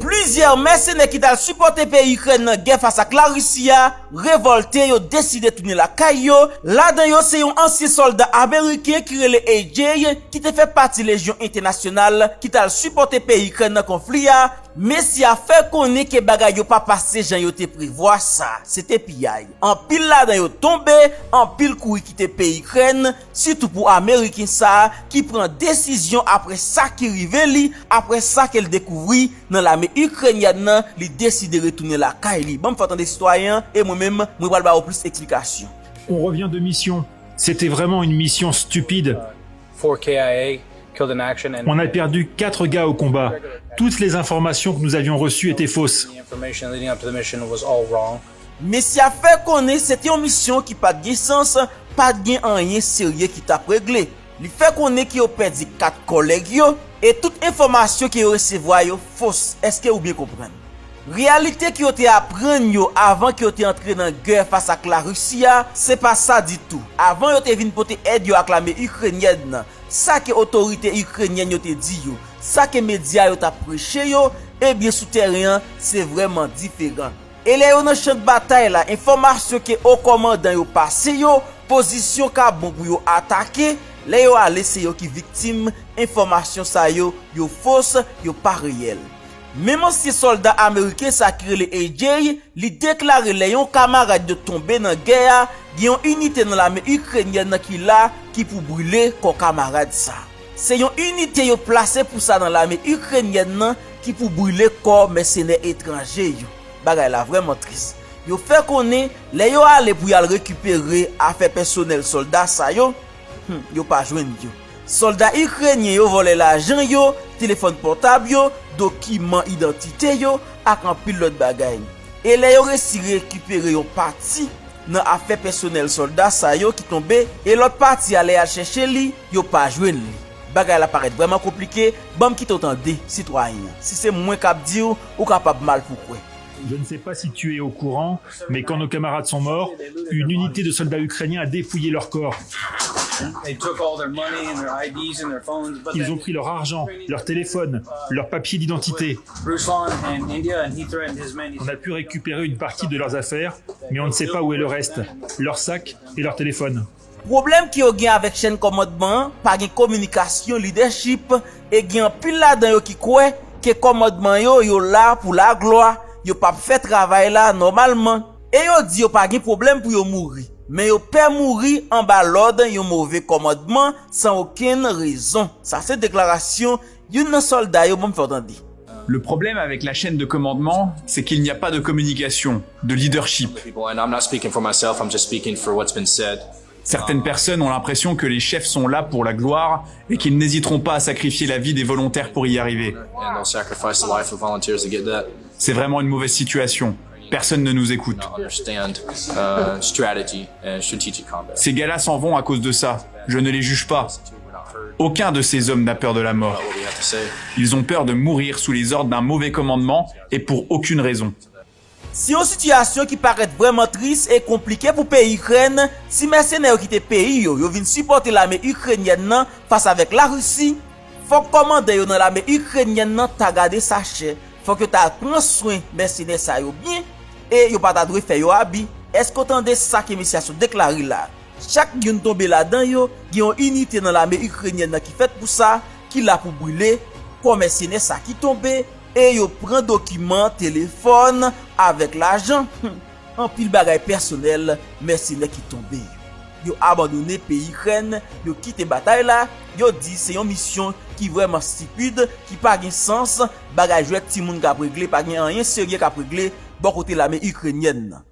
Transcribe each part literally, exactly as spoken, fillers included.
Plizyè mèsenè ki t al sipòte peyi Ikrèn nan gè fas ak Larisi a revòlte, yo deside tounen lakay yo. Ladan yo, se yon ansyen sòlda ameriken ki rele A J, ki te fè pati Lejyon Entènasyonal, ki t al sipòte peyi Ikrèn nan konfli a. Mesye a fè konnen ke bagay yo pa pase jan yo te prevwa sa. Se te piyay. Anpil ladan yo tonbe, anpil kouri kite peyi Ikrèn, sitou pou Ameriken sa a ki pran desizyon apre sa ki rive li, apre sa ke l dekouvri nan lame ikrenyèn nan, li deside retounen lakay li. Ban m fè w tande sitwayen an, e mwen menm, mwen pral ba w plis eksplikasyon. On revient de mission. C'était vraiment une mission stupide. Four K I A killed in action and On a perdu quatre gars au combat. Toutes les informations que nous avions reçues étaient fausses. The information leading up to the mission was all wrong. Mesye a fè konnen se te yon misyon ki pa t gen sans, pa t gen anyen serye ki t ap regle. Li fè konnen ke yo pèdi kat kòlèg yo, e tout enfòmasyon ke yo resevwa yo fos. Èske ou byen konprann? Reyalite ke yo te aprann yo avan ke yo te antre nan gè fas ak Larisi a, se pa sa ditou. Avan yo te vin pote èd yo ak lame ikrenyèn nan, sa ke otorite ikrenyèn yo te di yo, sa ke medya yo t ap preche yo, ebyen sou tèren an, se vrèman diferan. E lè yo nan chan batay la, enfòmasyon ke o kòmandan yo pase yo, pozisyon k ap bon pou yo atake, lè yo ale se yo ki viktim, enfòmasyon sa yo, yo fos, yo pa reyèl. Menm ansyen sòlda ameriken sa ki rele A J, li deklare lè yon kamarad yo tonbe nan gè a, gen yon inite nan lame ikrenyèn nan ki la, ki pou brile kò kamarad sa. Se yon inite yo plase pou sa nan lame ikrenyèn nan ki pou brile kò mèsenè etranje yo. Bagay la vrèman tris. Yo fè konnen lè yo ale pou y al rekipere afè pèsonèl sòlda sa yo, hmm, yo pa jwenn yo. Sòlda ikrenyen yo vòlè lajan yo, telefòn pòtab yo, dokiman idantite yo, ak anpil lòt bagay. E lè yo resi rekipere yon pati nan afè pèsonèl sòlda sa yo ki tonbe, e lòt pati a lè y al chèche li, yo pa jwenn li. Bagay la parèt vrèman konplike, ban m kite w tande, sitwayen an. Si se mwen k ap di w, ou kapab mal pou kwè. Je ne sais pas si tu es au courant, mais quand nos camarades sont morts, une unité de soldats ukrainiens a dépouillé leur corps. They took all their money and their I Ds and their phones, but Ils then ont pris leur argent, leur téléphone, leurs papiers d'identité. Ruslan and India, and he threatened his men. On a pu récupérer une partie de leurs affaires, mais on ne sait pas où est le reste, leur sac et leur téléphone. Pwoblèm ke yo gen avèk chèn kòmandman an, pa gen kominikasyon, lidèchip, e gen anpil ladan yo ki kwè ke kòmandman yo, yo la pou laglwa, yo p ap fè travay la nòmalman. E yo di yo pa gen pwoblèm pou yo mouri, men yo pè mouri anba lòd yon move kòmandman san okenn rezon. Sa se deklarasyon youn nan sòlda yo, ban m fè w tande. Le problème avec la chaîne de commandement, c'est qu'il n'y a pas de communication, de leadership. People, and I'm not speaking for myself, I'm just speaking for what's been said. Certaines personnes ont l'impression que les chefs sont là pour la gloire et qu'ils n'hésiteront pas à sacrifier la vie des volontaires pour y arriver. And they'll sacrifice the life of volunteers to get that. C'est vraiment une mauvaise situation. Personne ne nous écoute. Understand, uh, strategy and strategic combat. Ces gars-là s'en vont à cause de ça. Je ne les juge pas. Aucun de ces hommes n'a peur de la mort. What we have to say. Ils ont peur de mourir sous les ordres d'un mauvais commandement et pour aucune raison. Se yon sitiyasyon ki parèt vrèman tris e konplike pou peyi Ikrèn, si mèsenè yo kite peyi yo, yo vin sipòte lame ikrenyèn nan fas avèk Larisi, fòk kòmandan yo nan lame ikrenyèn nan ta gade sa chè, fòk yo ta pran swen mèsenè sa yo byen, e yo pa ta dwe fè yo abi. Èske w tande sa ke mesye a sot deklare la? Chak youn tonbe ladan yo, gen yon inite nan lame ikrenyèn nan ki fèt pou sa, ki la pou brile kò mèsenè sa ki tonbe, e yo pran dokiman, telefòn, avèk lajan, hmm, anpil bagay pèsonèl mèsenè ki tonbe yo. Yo abandone peyi Ikrèn, yo kite batay la, yo di se yon misyon ki vrèman stipid, ki pa gen sans, bagay jwèt timoun k ap regle, pa gen anyen serye k ap regle bò kote lame ikrenyèn nan.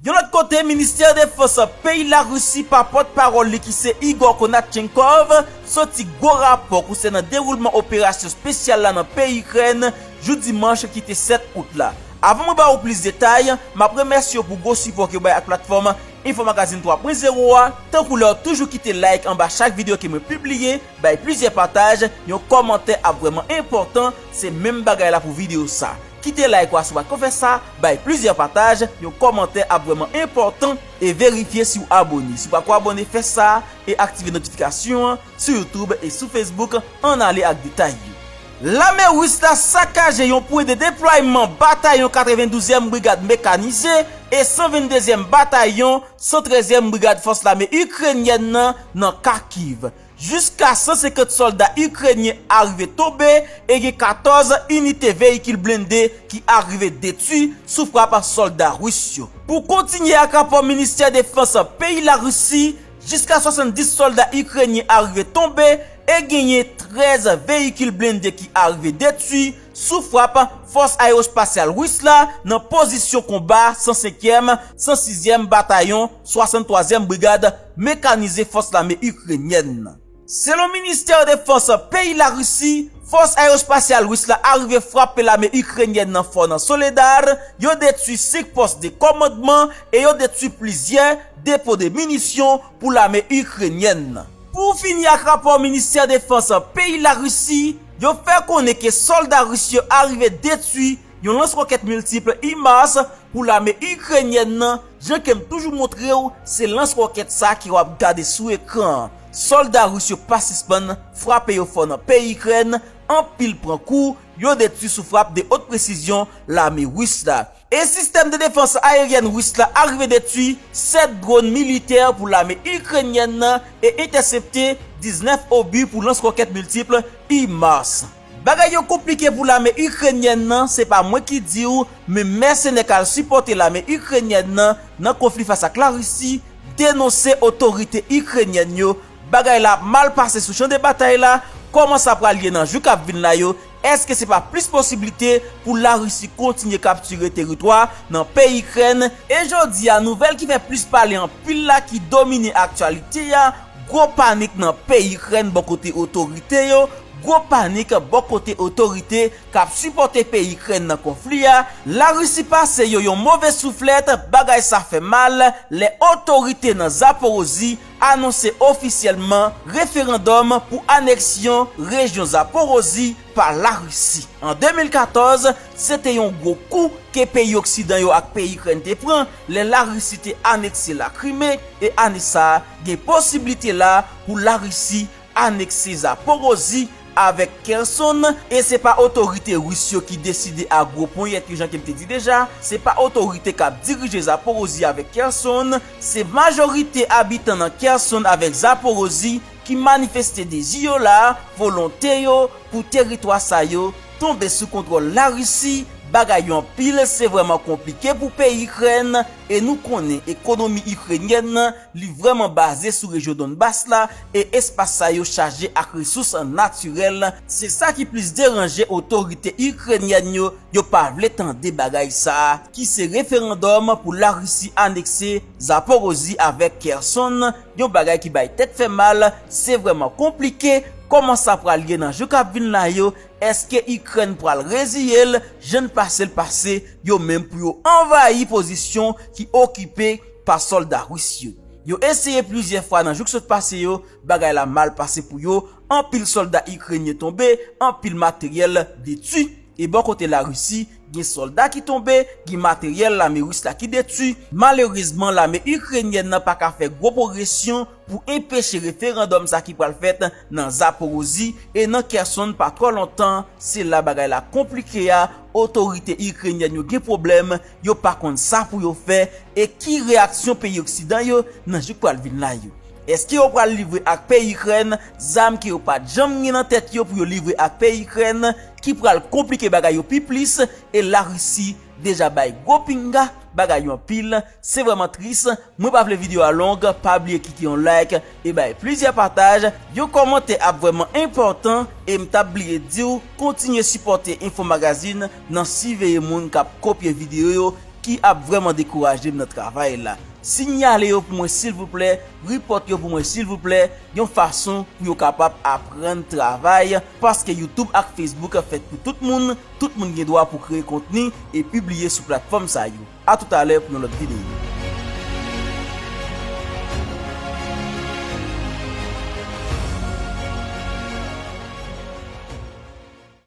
Yon lòt kote, Ministè Defans peyi Larisi pa pòtpawòl li ki se Igor Konashenkov soti gwo rapò konsènan dewoulman operasyon espesyal la nan peyi Ikrèn jou dimanch ki te sèt out la. Avan mwen ba ou plis detay, m ap remèsye w pou gwo sipò ke w bay ak platfòm Info Magazine twa pwen zewo a, tankou lè w toujou kite like anba chak videyo ke mwen pibliye, bay plizyè pataj, yon kòmantè ap vrèman enpòtan, se menm bagay la pou videyo sa. Kite like ou a si w pa t ko fè sa, bay plizyè pataj, yon kòmantè ap vrèman enpòtan, e verifye si w abone. Si w pa ko abone, fè sa e aktive notifikasyon an sou YouTube e sou Facebook. Ann ale ak detay yo. Lame ris la sakaje yon pwen de deplwayman batayon katrevenndouzyèm Brigad Mekanize e san venndezyèm Batayon san trèzyèm Brigad Fòs Lame Ikrenyèn nan nan Kharkiv. Jiska san senkant sòlda ikrenyen arive tonbe e gen katòz inite veyikil blende ki arive detwi sou frap sòlda ris yo. Pou kontinye ak rapò Ministè Defans peyi Larisi, jiska swasanndis sòlda ikrenyen arive tonbe e genyen trèz veyikil blende ki arive detwi sou frap fòs ayewospasyal ris la nan pozisyon konba san senkyèm, san sizyèm Batayon, swasanntwazyèm Brigad Mekanize Fòs Lame Ikrenyèn nan. Selon Ministè Defans peyi Larisi, fòs ayewospasyal ris la arive frape lame ikrenyèn nan fò nan Soledar, yo detwi senk pòs de kòmandman e yo detwi plizyè depo de minisyon pou lame ikrenyèn nan. Pou fini ak rapò Ministè Defans peyi Larisi, yo fè konnen ke sòlda ris yo arive detwi yon lans wòkèt miltip HIMARS pou lame ikrenyèn nan. Jan ke m toujou montre w, se lans wòkèt sa ke w ap gade sou ekran an. Sòlda ris yo pa sispann frape yo fò nan peyi Ikrèn, anpil pran kou, yo detwi sou frap de haute précision lame ris la. E sistèm de defans ayeryèn ris la arive detwi sèt dwòn militè pou lame ikrenyèn nan e entèsepte diznèf obi pou lans wòkèt miltip HIMARS. Bagay yo konplike pou lame ikrenyèn nan, se pa mwen ki di w, men mèsenè k al sipòte lame ikrenyèn nan nan konfli fas ak Larisi denonse otorite ikrenyèn yo. Bagay la ap mal pase sou chan de batay la. Kòman sa pral ye nan jou k ap vin la yo? Èske se pa plis posiblite pou Larisi kontinye kaptire teritwa nan peyi Ikrèn? E jodi a, nouvèl ki fè plis pale anpil la ki domine aktyalite a, gwo panik nan peyi Ikrèn bò kote otorite yo, gwo panik bò kote otorite k ap sipòte peyi Ikrèn nan konfli a. Larisi pase yo yon move souflèt, bagay sa fè mal lè otorite nan Zaporozhye anonse ofisyèlman referandòm pou aneksyon rejyon Zaporozhye pa Larisi. An de mil katòz, se te yon gwo kou ke peyi oksidan yo ak peyi Ikrèn te pran lè Larisi te anekse Lakrime, e ane sa a, gen posiblite la pou Larisi anekse Zaporozhye avèk Kherson, e se pa otorite ris yo ki deside a gwo ponyèt yo, jan ke m te di deja, se pa otorite k ap dirije Zaporozhye avèk Kherson, se majorite abitan nan Kherson avèk Zaporozhye ki manifeste dezi yo la, volonte yo pou teritwa sa yo tonbe sou kontwòl Larisi. Bagay yo anpil, se vrèman konplike pou peyi Ikrèn, e nou konnen ekonomi ikrenyèn nan, li vrèman baze sou rejyon Donbas la, e espas sa yo chaje ak resous natirèl. Se sa ki plis deranje otorite ikrenyèn yo, yo pa vle tande bagay sa a, ki se referandòm pou Larisi anekse Zaporozhye avèk Kherson, yon bagay ki bay tèt fè mal. Se vrèman konplike kòman sa pral ye nan jou k ap vin la yo. Èske Ikrèn pral reziye l, jan n pase l pase, yo menm pou yo anvayi pozisyon ki okipe pa sòlda ris yo? Yo eseye plizyè fwa nan jou k sot pase yo, bagay la mal pase pou yo, anpil sòlda ikrenyen tonbe, anpil materyèl detwi. E bò kote Larisi, gen sòlda ki tonbe, gen materyèl lame ris la ki detwi. Malerezman, lame ikrenyèn nan pa ka fè gwo pwogresyon pou enpeche referandòm sa ki pral fèt nan Zaporozhye e nan Kherson pa twò lontan. Se la bagay la konplike a, otorite ikrenyèn yo gen pwoblèm, yo pa konn sa pou yo fè, e ki reyaksyon peyi oksidan yo nan jou k pral vin la yo? Èske yo pral livre ak peyi Ikrèn zam ke yo pa t janm gen nan tèt yo pou yo livre ak peyi Ikrèn, ki pral konplike bagay yo pi plis, e Larisi deja bay gwo pinga, bagay yo anpil, se vrèman tris. Mwen pa vle videyo a long, pa bliye kite yon like e bay plizyè pataj. Yon kòmantè ap vrèman enpòtan, e m t ap bliye di w, kontinye sipòte Info Magazine nan siveye moun k ap kopye videyo yo, ki ap vrèman dekouraje m nan travay la. Sinyale yo pou mwen silvouplè, report yo pou mwen silvouplè, yon fason pou yo kapab aprann travay, paske YouTube ak Facebook fèt pou tout moun, tout moun gen dwa pou kreye kontni e pibliye sou platfòm sa yo. A toutalè pou yon lòt videyo.